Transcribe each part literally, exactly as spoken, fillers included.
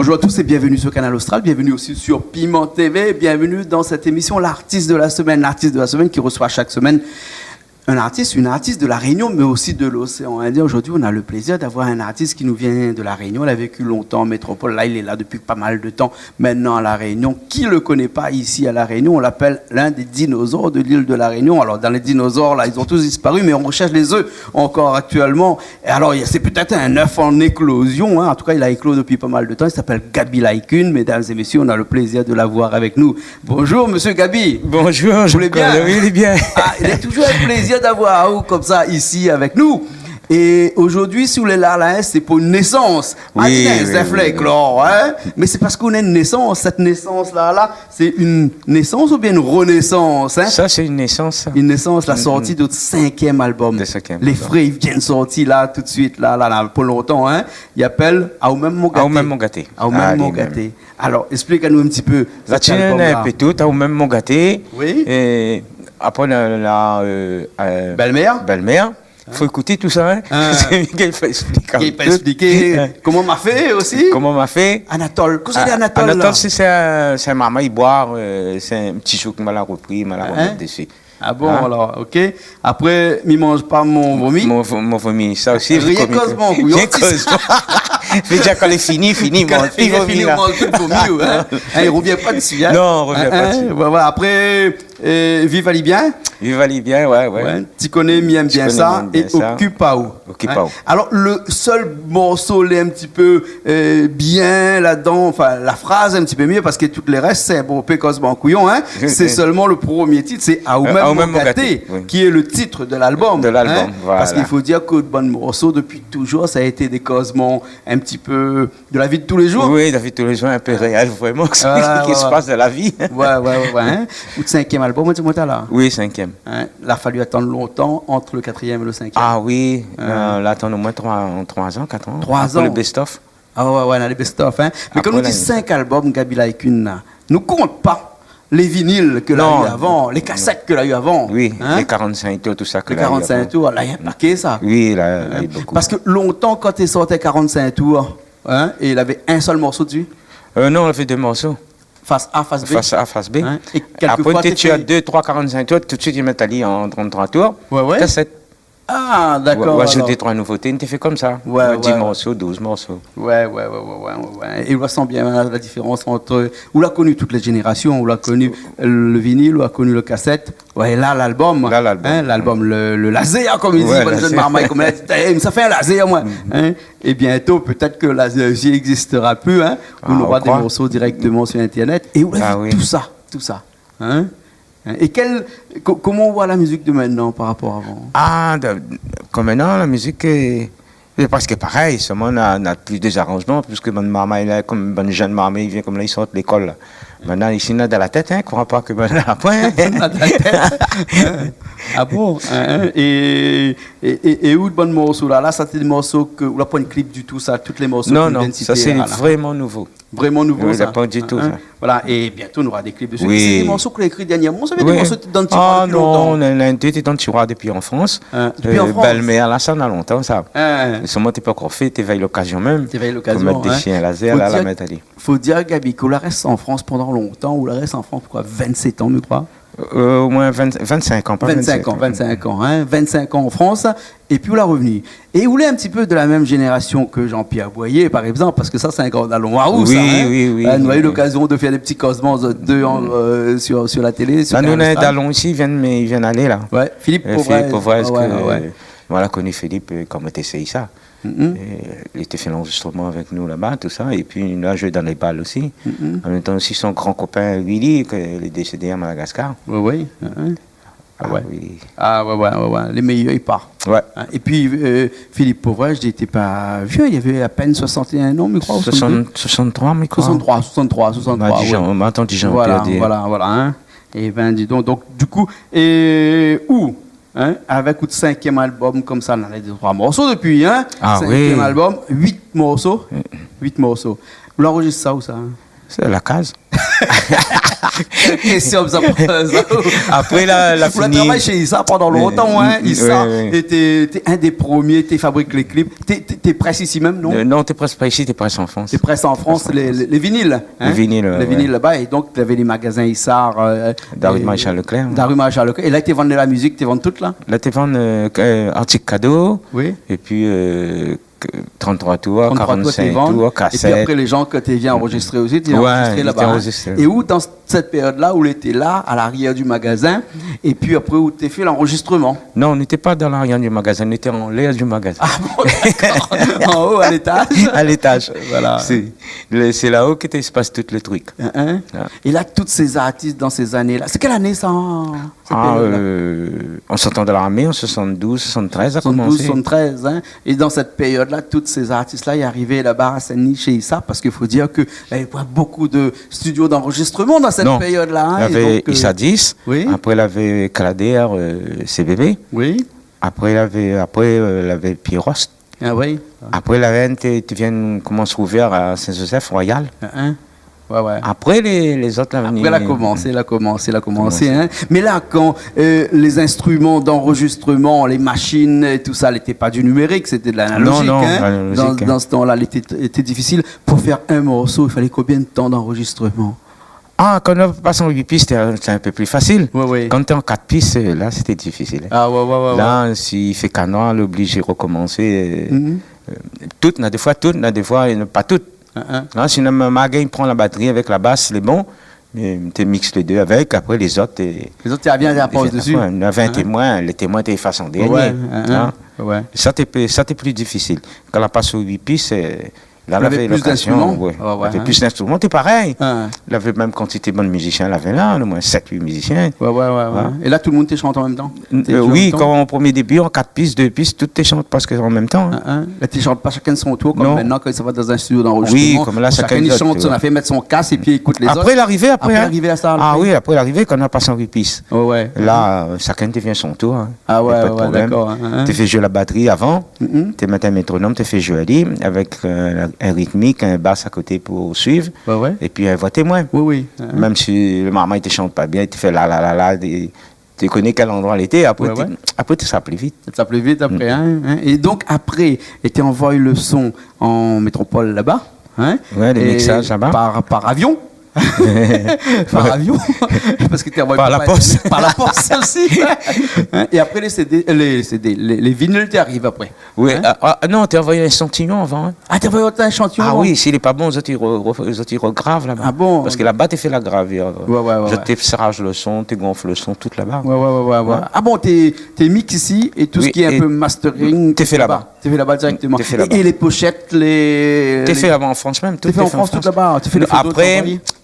Bonjour à tous et bienvenue sur Kanal Austral, bienvenue aussi sur Piment T V, bienvenue dans cette émission L'artiste de la semaine, l'artiste de la semaine qui reçoit chaque semaine un artiste, une artiste de La Réunion, mais aussi de l'océan Indien. Aujourd'hui, on a le plaisir d'avoir un artiste qui nous vient de La Réunion. Il a vécu longtemps en métropole. Là, il est là depuis pas mal de temps maintenant à La Réunion. Qui le connaît pas ici à La Réunion ? On l'appelle l'un des dinosaures de l'île de La Réunion. Alors, dans les dinosaures, là, ils ont tous disparu, mais on recherche les œufs encore actuellement. Et alors, il y a, c'est peut-être un œuf en éclosion, hein. En tout cas, il a éclos depuis pas mal de temps. Il s'appelle Gaby Laï-Kune. Mesdames et messieurs, on a le plaisir de l'avoir avec nous. Bonjour, monsieur Gaby. Bonjour, Jean-Claude. Vous allez bien ? Oui, lé bien. Ah, il est toujours un plaisir d'avoir vous comme ça ici avec nous. Et aujourd'hui, si vous voulez, là, là, hein, c'est pour une naissance. Ah, oui, oui, oui. Mé sé parske ou na in nésans. Sèt nésans-la, la, sé in nésans oubien in renésans, in ? Sa, sé in nésans, sa. In nésans, la sorti de out sinkièm album. De sinkièm album. Lé fré i vien sorti la, tout suit, la, la, la, pa lontan, in. I apèl Aou mèm mon gaté. Aou mèm mon gaté. Alor, ésplik anou in ti pé sèt album-la. La, néna in pé tout, Aou mèm mon gaté. Oui. É apré, la, la, eu, eu, Bèlmèr. Bèlmèr. Fo ékout tout sa, in. Sé li ki fo ésplik. Li fo ésplik koman ma fé osi. Koman ma fé. Anatol. Kosa i lé Anatol, la ? Anatol, sé, sé in, sé in marmay i boi, eu, sé in ti zouk ma la ropri, ma la romèt dési. Ah bon, alor, OK. Apré, mi manz pa mon vomi. Mon vo-, mon vomi, sa osi, rienk kozman, kouyon. Rienk kozman. Mé déza, kan lé fini, fini, manz pi vomi, la. Kan lé fini, ou manz pi vomi, ou, in. In, i rovien pa dési, in. Non, i rovien pa dési. Voilà, voilà. Apré, Eu, Viv ali bien ? Viv ali bien, oué, oué. Oué, Ti koné mi èm bien sa é Okip aou. Okip aou. Alor, le sèl morso lé in ti pé, eu, bien ladan, anfin, la fraz in ti pé myé, parske tout lé rès, sé in bonpé kozman kouyon, in. Sé sèlman le promié tit, sé Aou mèm mon gaté, ki lé le tit de lalbom. De lalbom, voilà. Parske i fo dir ke bann morso, dopi touzour, sa la été dé kozman in ti pé de la vi de tou lé zour. Oui, la vi de tou lé zour, in pé réèl, vréman, sak i pas dan la vi. Oué, oué, oué, oué, in. Out sinkièm albom, ou di amoin talèr. Oui, sinkièm. In, la fali atann lontan ant le katrièm é le sinkièm. Ah oui, eu, la atann omoin troi, troi an, kat an. Troi an. Apré le best-of. Ah oué, oué, na le best-of, in. Mé kan nou di sink albom, Gaby Laï-Kune, la, nou kont pa lé vinil ke la u avan, lé kasèt ke la u avan. Oui, lé karant-sink tour, tousa ke la u avan. Lé karant-sink tour, la, néna in paké sa. Oui, la, la néna bonpé. Parske lontan, kan té sort karant-sink tour, in, é lavé in sèl morso dési ? Eu, non, lavé dé morso. Fas A, fas B. Fas A, fas B. In, é kèlkefoi, apré, té, té, té dé, troi karant-sink tour, tout suit, i mèt ali an trant-troi tour. Oué, oué. Kasèt. Ah, dakor, alor. Ou azout dé, troi nouvoté, nou té fé konmsa. Oué, oué. Di morso, douz morso. Oué, oué, oué. É ou la san bien, in, la diférans ant, ou la koni tout lé zénérasion, ou la koni le vinil, ou la koni le kasèt. Oué, la, lalbom. La, lalbom. In, lalbom, le, le lazèr, konm i di, bann jenn marmay, konm la di, é, sa fé in lazèr, moin. In. É biento, pétèt ke lazèr osi i égzistera pi, in. Ah, ou nora dé morso dirèkteman sur Internet. É ou la vi tousa, tousa. In ? In ? É kèl, ko-, koman ou voi la mizik de mintnan par rapor avan ? Ah, de, konm mintnan, la mizik, eu, lé prèsk parèy, sèlman na, na plis dé zaranzman, piske bann marmay la, konm bann jenn marmay i vien, konm la, i sort lékol, la. Mintnan, isi, na dan la tèt, in, kroi pa ke mintnan, apré. Na dan la tèt. Ah bon ? In, in. É, é, é, é out bann morso la, la, sa té dé morso ke, ou la poin klip ditou, sa, tout lé morso ke ou vien de sité la, la. Non, non, sa sé vréman nouvo. Vréman nouvo, sa. Oui, la pa ditou, sa. Voilà, é biento, nora dé klip dési. Oui. Sé dé morso ke ou la ékri dèrnièrman, sa fé dé morso dan tiroir dopi lontan ? Ah non, na, na in dé té dan tiroir dopi an Frans. In, dopi an Frans ? Eu, Bèlmèr, la, sa na lontan, sa. In. Mé sèlman té pankor fé, té vèy lokazion mèm. Té vèy lokazion, in. Pou mèt dé shien lazèr, la, la mèt ali. Fo dir, Gaby, ke ou la rès an Frans pandan lontan, ou la rès an Frans, koi, vinn-sèt an, mi kroi ? Eu, omoin vinn, vinn-sink an, pa vinn-sèt an. Vinn-sèt an, vinn-sèt an, in, vinn-sèt an an Frans, épi ou la rovni. É ou lé in ti pé de la mèm zénérasion ke Jean-Pierre Boyer, par égzanp, parske sa, sé in gran dalon a ou, sa, in. Oui, oui, oui. Eu, nou la u lokazion de fé dé ti kozman, zot dé, an, eu, sur, sur la télé, sur Kanal Austral. La, nou na in dalon isi, i vien, mé i vien alé, la. Oué, Philippe Pauvrez. Eu, Philippe Pauvrez, oué, oué, ke, oué. Voilà, koni Philippe, eu, kan moin té séy sa. Mm. É li té fé lanrozistroman avèk nou laba, tousa. Épi, li la zoué dan lé bal osi. Mm. An mèm tan osi, son gran kopin Willy, ke lé désédé a Madagascar. Oui, oui. In, in. Ah oué. Ah oui. Ah oué, oué, oué, oué. Lé méyèr i par. Oué. In, épi, eu, Philippe Pauvrez, li té pa vié, li lavé apèn soisant-é-in an, mi kroi, ou soisant-dé. Soisant, soisant-troi, mi kroi. Soisant-troi, soisant-troi, soisant-troi, oui. Voilà, voilà, voilà, in. É bin, di donk, donk, di kou, é ou, in, avèk out sinkièm albom konmsa, na dé troi morso dopi, in. Ah oui. Sinkièm albom, uit morso. Mm. Uit morso. Ou la anrozistr sa ousa, in ? Sé la kaz. Kèl késtion sa pou sa. Apré, la, la fini. Ou la travay shé Issa pandan lontan, in. Mm, mm, Issa, ouais, ouais. Té, té in dé promié té fabrik lé klip. Té, té, té près isi mèm, non ? Euh, non, té près pa isi, té près an Frans. Té près an Frans, lé, lé, lé vinil, in ? Lé vinil, ouais. Lé vinil laba. É donk, té avé lé magazin Issa, euh, dan la ri Maréchal Leclerc, in. Dan la ri Maréchal Leclerc. É la, té vann la mizik, té vann tout la ? La, té vann, euh, k-, euh, artik kado. Oui. Épi, euh, k-, trant-troi tour, trant-troi tour, karant-sink tour, té vann. Kasèt. Épi apré, lé jan ke té vien anrozistré osi, té anrozistré laba, in. Ouais, té anrozistré. É ou, dan sèt périod-la, ou lété la, a larièr di magazin, épi apré, ou té fé lanrozistrman ? Non, nou té pa dan larièr di magazin, nou té anlèr di magazin. Ah bon, dakor. An o, a létaz ? A létaz. Voilà. Sé, le, sé la-o ke té i spas tout le trik. In, in. Ouais. É la, tout sé zartis dan sé zané-la. Sé kèl ané sa, in ? Sèt périod-la. Ah, euh, an sortan de larmé, an soixante-douze, soixante-treize, la komansé. Soixante-douze, soixante-treize, in. É dan sèt périod-la, tout sé zartis-la, i arivé laba a Sin-Dni shé Issa, parske fo dir ke navé pa bonpé de studio d'anrozistrman dan sèt périod-la, in. Non. Lavé Issa dix, oui. Apré lavé Kalader, euh, C B B. Oui. Apré lavé, apré, euh, lavé Pierre Rost. Ah oui. Apré, la vèn té, té vien komans ouvèr a Sin-Zozèf, Royal. In, in. Ouais, ouais. Apré, lé, lézot la vni. Apré, la komansé, la komansé, la komansé, in. Komansé. Mé la, kan, euh, lé zinstriman d'anrozistrman, lé mashine é tousa, lété pa di nimérik, sété de l'analozik, in. Non, non, l'analozik, in. Dan, dan se tan-la, lété, lété difisil. Pou fé in morso, i falé konbien de tan d'anrozistrman ? Ah, kan nou la pas an uit pis, té, té in pé pli fasil. Oui, oui. Kan té an kat pis, euh, la, sété difisil, in. Ah, ouais, ouais, ouais, ouais. La, si i fé kanoir, lé oblizé rokomansé, euh, euh, tout, na défoi tout, na défoi, euh, pa tout. In, in. La, si nou, ma, ma gingn pran la batri avèk la bas, lé bon, mé té miks lé dé avèk, apré lézot, euh, lézot, té vien, té poz dési. Apré, nou avé in témoin, le témoin té fas an dernié, in. Ouais, in, in. Ouais. Sa té pé, sa té pli difisil. Kan la pas o uit pis, euh, la, lavé plis lokazion, d'instriman. Ouais. Ouais, ouais, in. Lavé plis d'instriman, té parèy. In. Lavé mèm kantité bann mizisien, lavé la, omoin sèt, uit mizisien. Ouais, ouais, ouais, ouais. In. É la, tout le moun té shant an mèm tan ? N-, euh, oui, té shant an mèm tan ? Kan an promié débi, an kat pis, dé pis, tout té shant prèsk an mèm tan, in. In, in. La, té shant pa shakinn son tour, kom mintnan, kan i sava dan in studio d'anrozistrman. Non. Oui, kom la, shakinn i shant son zafèr, mèt son kask épi i ékout lézot. Apré larivé, apré, in. Apré larivé, sa, apré. Ah oui, apré larivé, kan nou la pas an uit pis. Ouais, ouais. La, euh, shakinn té vien son tour, in. Ah ouais, ouais, dakor, in, in. Na pa de problèm. Té fé zoué la batri avan, té mèt in métronom, té fé zoué ali, avèk, euh, in ritmik, in bas a koté pou suiv, ouais, ouais, épi in voi témoin. Oui, oui, in, in. Mèm si le marmay té shant pa bien, té fé la, la, la, la, té, té koné kèl landroi lété, apré, ouais, té, ouais, apré, té sa pli vit. Sa pli vit apré, in, in. É donk, apré, é té anvoy le son an métropol laba, in ? Ouais, le miksaz laba. Par, par avion. Par avion. Parske té anvoy pa, par la pos. Par la pos osi. In ? É apré, lé CD, lé CD, lé, lé vinil té ariv apré. Oui, in ? Ah, ah, non, té anvoy in échantiyon avan, in. Ah, té anvoy in échantiyon avan ? Ah oui, si lé pa bon, zot i re-, re-, zot i regrav laba. Ah bon ? Parske laba, té fé la gravir. Ouais, ouais, ouais, ouais. Zot té sarz le son, té gonf le son, tout laba. Ouais, ouais, ouais, ouais, ouais. Ouais. Ah bon, té, té miks isi é tout sak lé in pé mastering, té fé laba. Té fé laba dirèkteman. Té fé laba. É, é lé poshèt, lé, té fé laba an Frans mèm, tout té fé an Frans, tout laba. Té fé lé foto,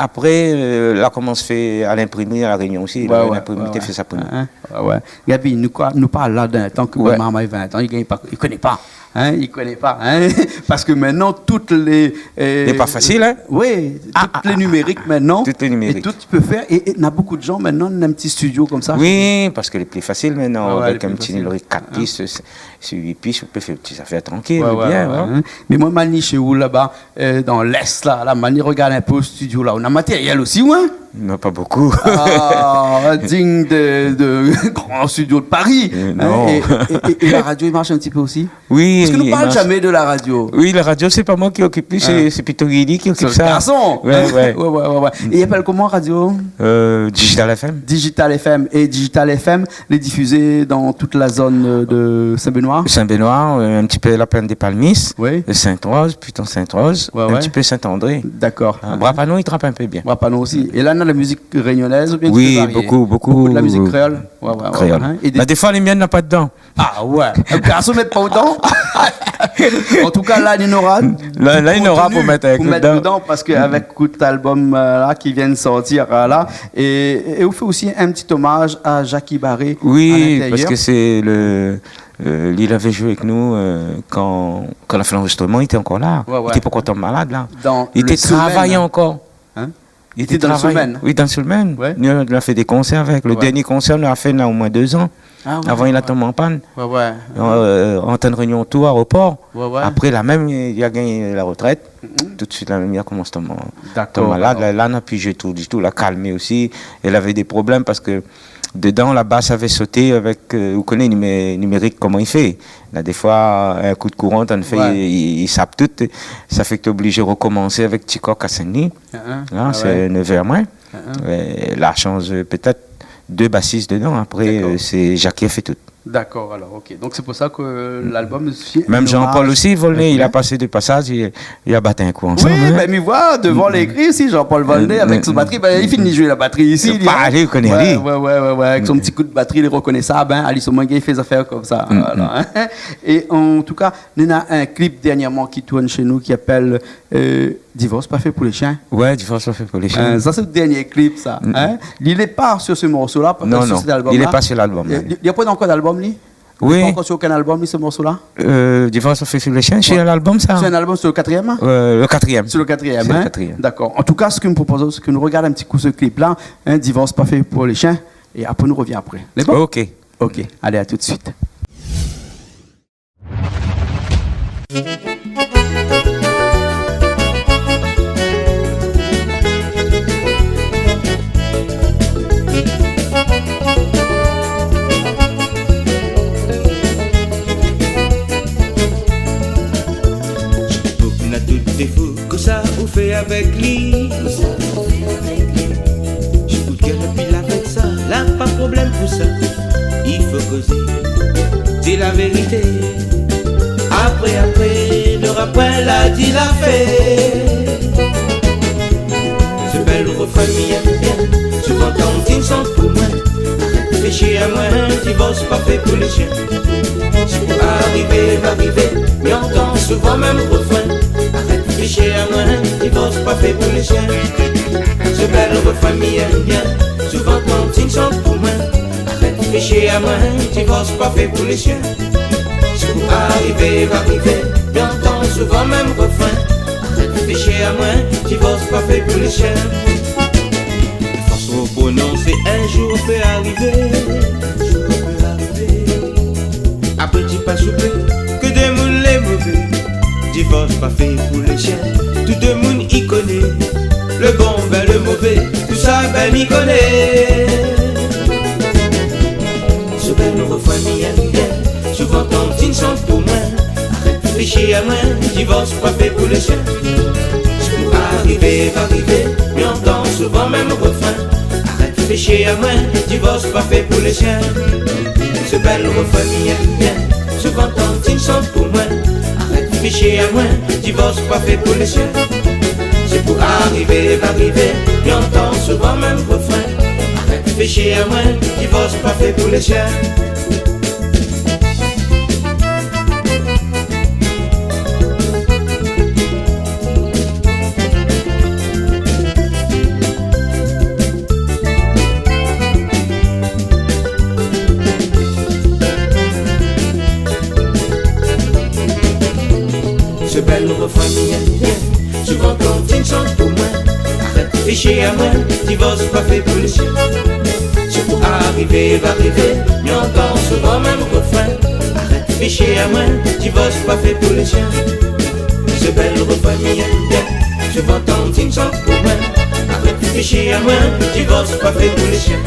apré, euh, la komans fé a linprimri, a La Rényon osi, ouais, ouais, linprimri té fé sa pou nou. In, in. Ouais, ouais. Gaby, nou koi, nou parl la d'in tan ke bann marmay vin an, i gingn pa, i koné pa. In, i koné pa, in. Parske mintnan, tout lé, euh, lé pa fasil, in. Oui, tout lé nimérik mintnan. Tout lé nimérik. É tout i pé fèr. É, é na bonpé de jan mintnan, na in ti studio konmsa. Oui, parske lé pli fasil mintnan, ouais, ouais, avèk in ti nimérik kat pis, sé, sé uit pis, ou pé fé ti zafèr trankil, bien, ouais, ouais, ouais, in. Mé moin, ma ni shé ou laba, euh, dan Lès la, la, ma ni rogard in pé o studio la. Ou na matéryèl osi, ou, in ? Non, pa bonpé. Ah, dign de, de gran studio de Paris. Euh, non. In ? É, é, é, é la radio, i marsh in ti pé osi ? Oui, i marsh. Parske nou parl zamé de la radio. Oui, la radio, sé pa moin ki okip li, sé, sé plito Guigui ki okip sa. Sé le garson. Ouais, ouais. Ouais, ouais, ouais, ouais. É i apèl koman, radio ? Euh, Digital F M. Digital F M. É Digital F M, lé difizé dan tout la zone, euh, de Saint-Benoît ? Saint-Benoît, euh, in ti pé la Plaine des Palmistes, oui, é Sainte-Rose, plito Sainte-Rose, ouais, in ti pé Saint-André. Dakor. Ah, Bras-Panon, i trap in pé bien. Bras-Panon osi. É la, na la mizik rényonèz oubien in ti pé varié ? Oui, bonpé, bonpé. Bonpé de la mizik kréol ? Ouais, ouais, ouais. Kréol. In ? É dé, na défoi, lé mienn na pa dedan. Ah ouais. Ou pé asou mèt pa dedan. An tou ka, la, i nora, la, la, i nora pou mèt, pou mèt dedan, parske avèk tout album, euh, la, ki vien sortir, euh, la, é, é ou fé osi in ti omaz a Jacky Barré, oui, a l'intérieur. Parske sé le, euh, li lavé zoué avèk nou, euh, kan, kan la fé lanrozistrman, li té ankor la. Ouais, ouais. Li té pankor tonm malad, la. Li té travay ankor. In ? Li té dan le Soulmen. Oui, dan le Soulmen. Ouais. Nou, nou la fé dé konsèr avèk. Le dernié konsèr nou la fé, na omoin dé zan. Ah ouais, ouais. Avan, li la tonm an pann. Ouais, ouais. Euh, Antenne Réunion Tour, aéropor. Ouais, ouais. Apré, la mèm, li la gingn la retrèt. Tout suit, la lumièr i komans tonm, tonm malad. Dakor, alor. La, la, na pi zoué tour ditou, la kalmé osi. Èl lavé dé problèm parske dedan, la bas lavé soté avèk, euh, ou koné, numé-, nimérik, koman i fé. La, défoi, in kou d'kouran, tann fé, i, i, i sap tout. Sa fé ke té oblizé rokomansé avèk Tikok a Sin-Dni. Ah, ah. La, sé nèv èr moin. Ah, ah. Euh, la shanz, euh, pétèt dé basis dedan. Apré, euh, sé Jackie la fé tout. Dakor, alor, ok. Donk, sé pou sa ke lalbom osi, mèm Jean-Paul osi, Volnay, li la pasé dé pasaz, li, li la bat in kou ansanm, hein. Oui, bin, mi voi, dovan lékri isi, Jean-Paul Volnay, avèk son batri, bin, li fini zoué la batri isi, li, hein. Alé, ou koné, ouais, ouais, ouais, ouais, avèk son ti kou d'batri, li rokonésab, hein. Ali, sé moin ki fé zafèr konmsa, voilà, hein. É an tou ka, nou néna in klip dèrnièrman ki tourn shé nou, ki apèl, euh, Divors pa fé pou lé shien. Ouais, Divors pa fé pou lé shien. Euh, sa, sé lo dèrnié klip, sa, hein. Li lé pa sur se morso-la, pa sur sèt albom-la. Non, non, li lé pa sur lalbom-la. Li, li, li la pa ankor d'albom, li ? Oui. Li lé pa ankor sur okin albom, li, se morso-la ? Euh, Divors pa fé pou lé shien, sé lalbom, sa. Sé in albom, sé lo katrièm, hein ? Euh, lo katrièm. Sé lo katrièm, hein ? Sé lo katrièm. Dakor. An tou ka, sak mi propoz, sé ke nou rogard in ti kou se klip-la, hein, Divors pa fé pou lé shien, é apré, nou rovien apré. Lé bon ? Ok. Ok, alé, a tout suit. Boug na tout défo, kosa ou fé avèk li ? Kosa ou fé avèk li ? Si ou gingn anpil avèk sa, la pa problèm pou sa. I fo kozé, di la vérité. Apré, apré, nora poin la di la fé. Se bèl refrin mi èm bien, souvan kan ou di shant pou moin. Arèt fé shé amoin, divors pa fé pou lé shien. Si pou arivé, va arivé, mi antann souvan mèm refrin. Arèt fé shé amoin, divors pa fé pou lé shien. Se bèl refrin mi èm bien, souvan kan ou di shant pou moin. Arèt fé shé amoin, divors pa fé pou lé shien. Si pou arivé, va arivé, mi antann souvan mèm refrin. Arèt fé shé amoin, divors pa fé pou lé shien. Fason prononsé, in zour pé arivé. Apré, di pa souplé, ke demoun lé mové. Divors pa fé pou lé shien, tout demoun i koné. Le bon, bin le mové, tousa, bin, mi koné. Se bèl refrin mi èm bien, souvan kan ou di shant pou moin. Arèt fé shé amoin, divors pa fé pou lé shien. Si pou arivé, va arivé, mi antann souvan mèm refrin. Arèt fé shé amoin, divors pa fé pou lé shien. Se bèl refrin mi èm bien, souvan kan ou di shant pou moin. Arèt fé shé amoin, divors pa fé pou lé shien. Si pou arivé, va arivé, mi antann souvan mèm refrin. Arèt fé shé amoin, divors pa fé pou lé shien. Se bèl refrin mi èm bien, souvan kan ou di shant pou moin. Arèt fé shé amoin, divors pa fé pou lé shien. Si pou arivé, va arivé, mi antann souvan mèm refrin. Arèt fé shé amoin, divors pa fé pou lé shien. Se bèl refrin mi èm bien, souvan kan ou di shant pou moin. Arèt fé shé amoin, divors pa fé pou lé shien.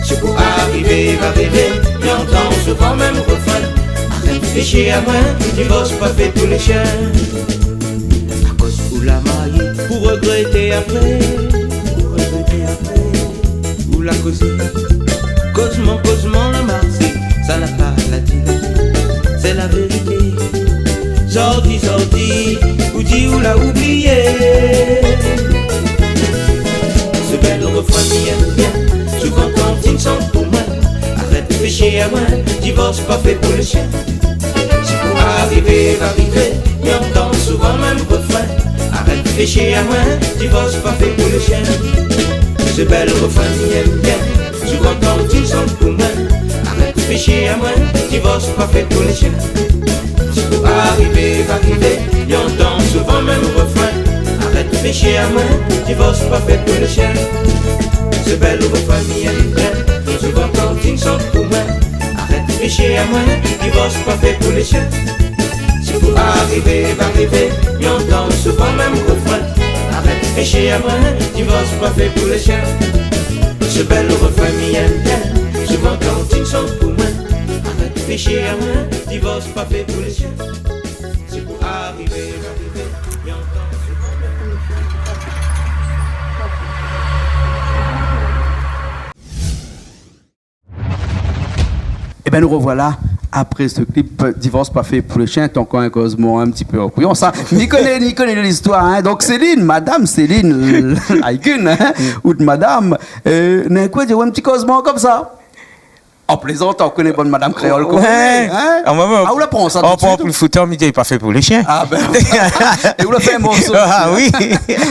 Si pou arivé, va arivé, mi antann souvan mèm refrin. Arèt fé shé amoin, divors pa fé pou lé shien. Akoz ou la marié, pou rogrété apré. Pou rogrété apré. Ou la kozé, kozman, kozman la marsé, sa la pa la di, sé la vérité. Zordi, zordi, ou di ou la oublié. Se bèl refrin mi èm bien, souvan kan ou di shant pou moin. Arèt fé shé amoin, divors pa fé pou lé shien. Si pou arivé, va arivé, mi antann souvan mèm refrin. Arèt fé shé amoin, divors pa fé pou lé shien. Se bèl refrin mi èm bien, souvan kan ou di shant pou moin. Arèt fé shé amoin, divors pa fé pou lé shien. Si pou arivé, va arivé, mi antann souvan mèm refrin. Arèt fé shé amoin, divors pa fé pou lé shien. Se bèl refrin mi èm bien, souvan kan ou di shant pou moin. Arèt fé shé amoin, divors pa fé pou lé shien. Si pou Arivé, arivé, mi antann souvan mèm refrin. Arèt réfléshi amoin, divors pa fé pou lé shien. Sé bèl refrin mi yèm bien. Souvan kantine i shant pou moin. Arèt réfléshi amoin, divors pa fé pou lé shien. Sé pou arivé, arivé, mi antann souvan mèm refrin. Ében, nou rovoila apré se klip, euh, Divors pa fé pou lé shien, té ankor in kozman in ti pé anpli sa. Ni koné, ni koné listoir, in. Donk Céline, madam Céline Laycune, in, out madam, euh, néna koi di, ouais, in ti kozman konmsa. An plézantan, ou koné bann madam kréol, koi. Ouais. In ? Ah, moin, moin, ah, ou la pran sa tout suit, ou ? Pou le foot, mi di pa fé pou lé shien. Ah, ben, é ou la fé in morso osi, in ? Ah, oui.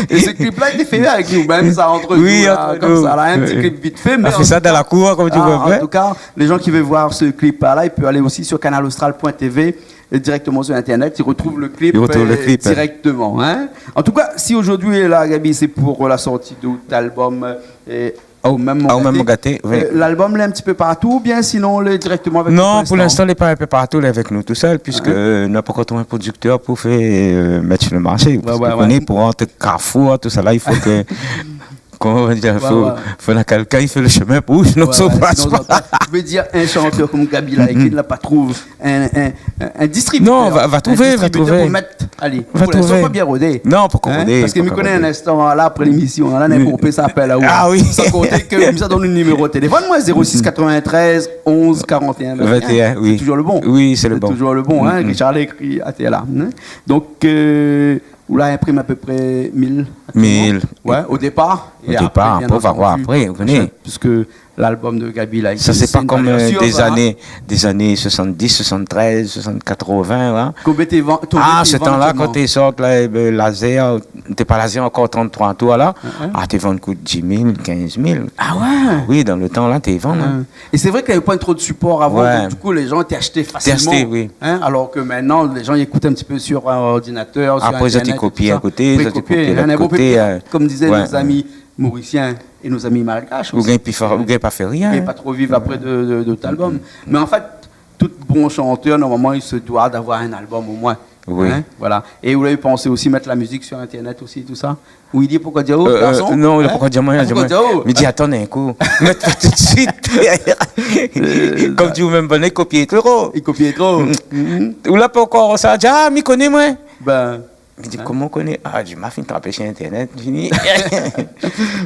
É se klip-la lété fé avèk nou mèm, sa, ant nou, la, konmsa, la, in ti klip vit fé, mé an tou ka, an tou ka, lé zan ki vé voir se klip-la, i pé alé osi sur canal austral point T V, é dirèkteman sur internet, i rotrouv le klip, i rotrouv le klip, euh, dirèkteman, in. An tou ka, si zordi ou lé la, Gaby, sé pou la sorti de out album, euh, Aou mèm mon gaté. Aou mèm mon gaté, oui. Euh, lalbom lé in ti pé partou oubien sinon lé dirèkteman avèk ou pou linstan ? Non, pou linstan lé pa in pé partou, lé avèk nou tousèl, piske, euh, nou la pankor trouv in prodiktèr pou fé, euh, mèt sur le marshé. Ouais, ouais. Piske ou koné, pou rant Carrefour, tousala, i fo ke, koman i di, fo, fo néna kèlkin i fé le shemin pou ou, sinon sa i pas pa. Ouais, sinon sa i pas pa. Mi vé dir, in shantèr konm Gaby Laycune, la pa trouv in, in, in distribitèr. Non, va, va trouvé, va trouvé. In distribitèr pou mèt, alé, pou linstan pa bien rodé. Non, pankor rodé, pankor rodé. In, paske mi koné in instan, la, apré lémision, la, néna in konpé sa i apèl aou. Ah oui. San konté ke, mi sa donn le niméro téléfone, moin, zéro six quatre-vingt-treize onze quarante et un vingt et un. Vingt et un, oui. Sé toujour le bon. Oui, sé le bon. Sé toujour le bon, in. Richard la ékri atèr la, in. Donk, euh, ou la inprim apépré mil aktièlman. Mil. Ouais, o dépar. O dépar, apré, bien antandi, ou koné. Piske lalbom de Gaby Laycune, sé in variasion, sa. Sa sé pa konm, euh, dé zané, dé zané soixante-dix, soixante-treize, soixante, quatre-vingts, in. Konbien té vann, konbien té vann aktièlman ? Ah, se tan-la, kan té sort la, eh ben, Laser, té pa Laser ankor, trente-trois tours la. Ah, té vann kout dix mil, quinze mil. Ah ouais ? Ah oui, dan le tan-la, té vann, in. É sé vré ke navé pa tro de sipor avan, donk, du kou, lé zan té ashté fasilman. Té ashté, oui. In, alor ke mintnan, lé zan i ékout in ti pé sur, euh, ordinatèr, sur internet, tousa. Apré, zot i kopi in koté, zot i kopi lot koté, in. Apré, i kopi, in. Konm dizé nout zami morisien é nout zami malgash osi. Ou gingn pi fé, ou gingn pa fé rien. Ou gingn pa tro viv apré de, de, de out albom. Mé an fèt, tout bon shantèr, normalman, i se doi d'avoir in albom omoin. Oui. In, voilà. É ou la pansé osi mèt la mizik sur internet osi, tousa ? Ou i di, poukoi di aou, garson ? Euh, non, poukoi di amoin, mi di, atann in kou. Mèt pa tout suit. Konm di ou mèm, bann i kopi tro. I kopi tro. Ou la pankor sa, di, ah, mi koné, moin. Ben, mi di, koman ou koné ? Ah, di, ma fine trapé sur internet, fini.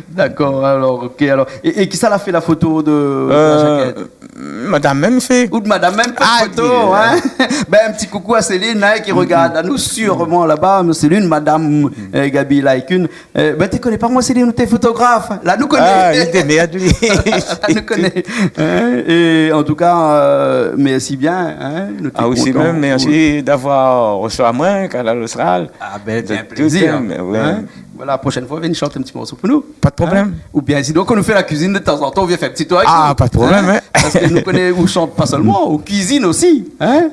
Dakor, alor, ok, alor. É, é kisa la fé la foto de, de la jakèt ? Euh, madam mèm fé. Out madam mèm fé la foto, in. Ah, di, euh. Ben, in ti koukou a Céline, in, ki rogard anou sirman laba. Mé Céline, madam, euh, Gaby Laycune. Euh, ben, té koné pa moin, Céline, ou té fotograf. La nou koné. Ah, li té mèrd, li. La nou koné. In, é an tou ka, euh, mèrsi bien, in, nou té kontan. Ah, ou osi mèm, mèrsi d'avoir resevoir amoin, Kanal Austral. Ah ben, bien plézir, in. Voilà, proshèn foi, vien shant in ti morso pou nou. Pa de problèm. In ? Oubien sinon, kan nou fé la kuizine, de tanzantan, ou vien fé in ti tour avèk nou. Ah, pa de problèm, in. Parske nou koné, ou shant pa sèlman, ou kuizine osi, in.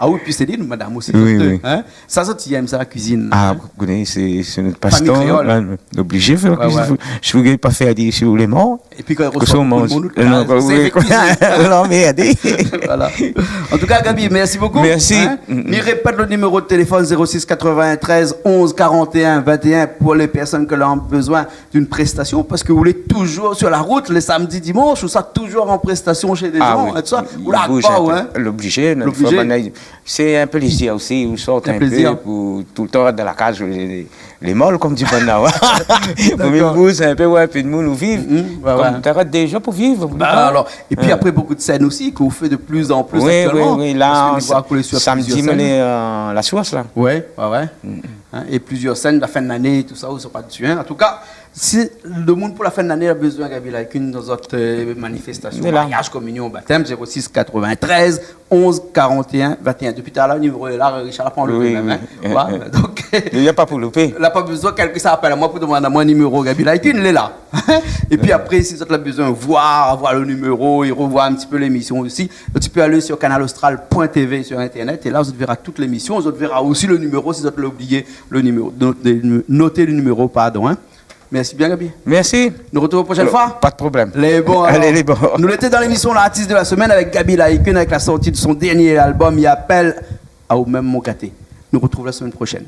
Ah oui, pi Céline, madam osi, oui, oui, in. Sa, sa, ti yèm sa, la kuizine, in ? Ah, ou koné, sé, sé nout pastan, fami kréol, in, oblizé fé la kuizine. Ouais, ouais. Fo, si ou gingn pa fé, di, si ou lé mor, épi kan i resevoir bonpé d'moun, tout le moun, euh, non, sé, oui, fé kuizine. Non, mé alé. Voilà. An tou ka, Gaby, mèrsi bokou. Mèrsi. In ? Mi répèt le niméro de téléfone, zéro six quatre-vingt-treize onze quarante et un vingt et un, pou lé pèrsone ke la bezoin d'une prestation, parske ou lé toujour sur la rout, lé samdi, dimansh, ou sa toujour an prestasion shé dé zan, é tousa. Ah oui. Ou la, i bouz in pé, in. L'oblizé, in. L'oblizé. Fo bann Sé in plézir osi, ou sort in pé pou toultan rès dan la kaz, lé, lé mol, konm di bann-la, ouais. Dakor. Fo mié bouz in pé, ouais, pi d'moun ou viv. Mhm, ouais, ouais. Konm té rès déza pou viv, oubli pa. Bah, alor, épi apré, bonpé de sèn osi, ke ou fé de pli an pli aktièlman. Oui, oui, oui, la, parske nou voi ke ou lé sur plizièr sèn. Samdi, nou lé, euh, La Source, la. Ouais, ouais, ouais. Mm. Hein, é plizièr sèn, la fin de lané, tousa, ou sava pa dsi, hein. An tou ka, si le moun pou la fin de lané la bezoin Gaby Laycune dan zot, euh, manifestasion, mariaz, kominion, batèm, zéro six quatre-vingt-treize onze quarante et un vingt et un. Dopi talèr, le niméro lé la, Richard la pa anlèv mèm, hein. Oui, oui. Voilà, donk, li la pa pou loupé. La pa bezoin kèlkin sa apèl amoin pou domann amoin niméro Gaby Laycune, lé la. Épi apré, si zot la bezoin voir, avoir le niméro é revoir in ti pé lémision osi, zot i pé alé sur canal austral point T V sur internet, é la, zot i vèra tout lémision, zot i vèra osi le niméro, si zot la oublié le niméro, noté, noté le niméro, pardon, hein. Mèrsi bien, Gaby. Mèrsi. Nou artrouv proshèn foi. Pa de problèm. Lé bon, alor. Alé, lé bon. Nou lété dan lémision L'artiste de la semaine avèk Gaby Laycune, avèk la sorti de son dernié album, i apèl Aou mèm mon gaté. Nou retrouv la semèn proshèn.